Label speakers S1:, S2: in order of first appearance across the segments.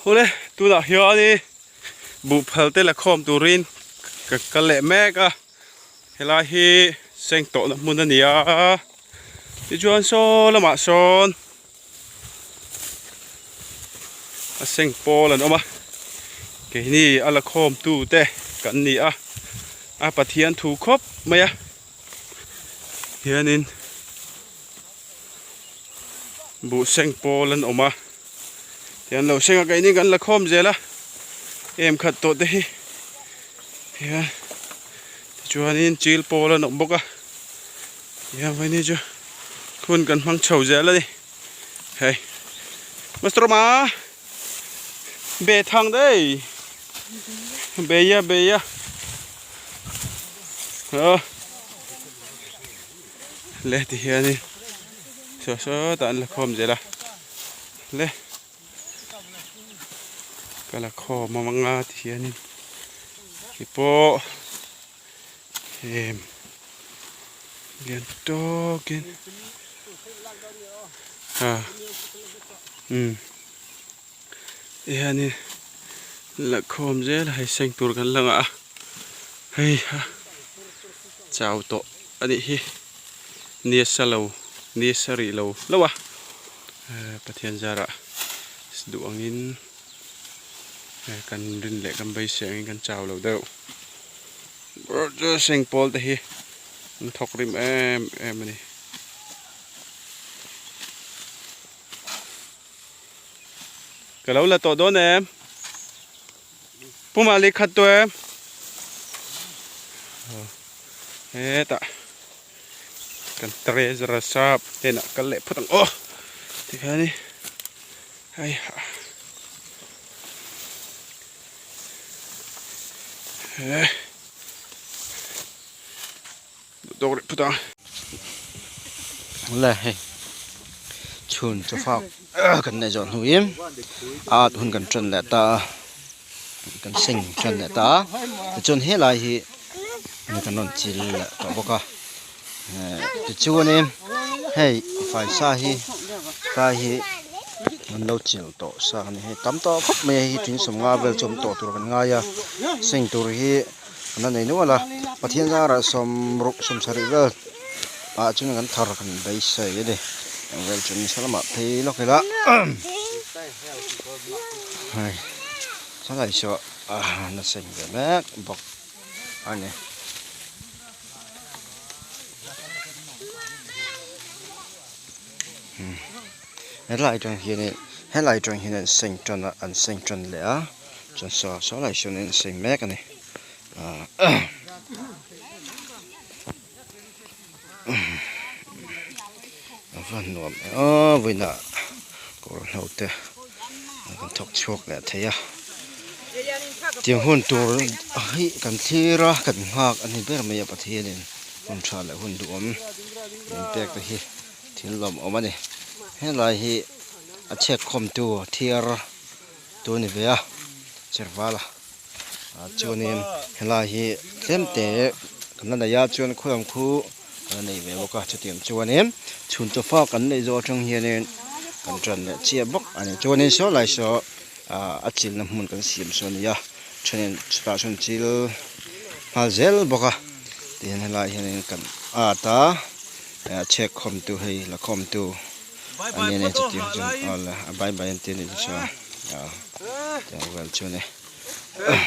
S1: Hawle tunah hianin buhphal te la khawm turin ka kal leh mek a helai hi seng tawhna hmun a ni a tichuan saw lamah sawn a seng pawl an awm a keini a la khawm tu te kan ni a a Pathian thu khawp mai a hianin buh seng pawl an awm a tian lo seng a keini kan la khawm zel a em khat tawh te hi hian tichuanin chil pawl an awm bawk a tihian vawiin chu hun kan hmang chho zel a ni hei master ma be thang daih bei a bei a aw. Le ti hianin saw sawtah an la khawm zel a le ka la khawm awm anga ti hianin ti pawh em lian tawkin a umm ti hianin la khawm zel a hei seng tur kan la ngah a hei ha chau tawh. A nih hi ni a sa lo ni a sa rih lo hlauh a Pathian zarah duh angin kan rin leh kan beisei angin kan chau lo deuh chu seng pawl te hi an thawk rim em em a ni. Ka lo la tawh dawn em? Puma leh khat tawh em? Hetah kan treasurer sap hnenah kal leh phawt ang aw tikhian in hei he Dawk leh phut ang.
S2: Le hei chhun chu fak kan neih zawh hnuin a at hun kan tan leh ta a kan seng tan leh ta a tichuan helai hi kan rawn chil leh tawh bawk a tichuanin hei faisa hi tlai hi an lo chil tawh sa a ni hei tam tawh khawp mai a hei hi thing sawmnga vel chu awm tawh tur kan ngai a seng tur hi. An la nei nual a, Pathian zarah sawmruk sawmsarih vel ah chuan kan thar kan beisei a ni eng vel chu nisa lamah phei lawk ila hei chulai saw a seng ve mek bawk a ni. Helai atang hianin helai atang hian an seng tan a an seng tan leh a chuan saw saw lai sawn an seng mek a ni ahh a va nuam em aw vawiinah kawr hlo te kan thawk chhuak leh thei a tiang hun tur hi kan thlir a kan nghak a ni ber mai a Pathianin hun tha leh hun duhawm min pek te hi. Thil lawmawm a ni. Helai hi a chhek khawmtu thiar tu ni ve a Chervala ah chuanin helai hi tlem te kan la nei a chuan khawiam khu kan la nei ve bawk a chutiang chuanin chhun chawfa kan neih zawh atang hianin kan tan leh chiah bawk a ni. Chuanin saw lai saw ah a chilna hmun kan siam saw a ni a thenin chutah sawn chil nghal zel bawk a tihian helai hianin kan at a. A chhek khawm tu hei la khawm tu a ni a ni chutiang chuan aw la a bai bai an ti a nih chu chuan aw tiang vel chu a ni.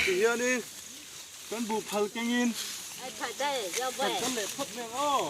S1: Tihianin kan buh phal kengin kan kal leh phawt mai ang aw.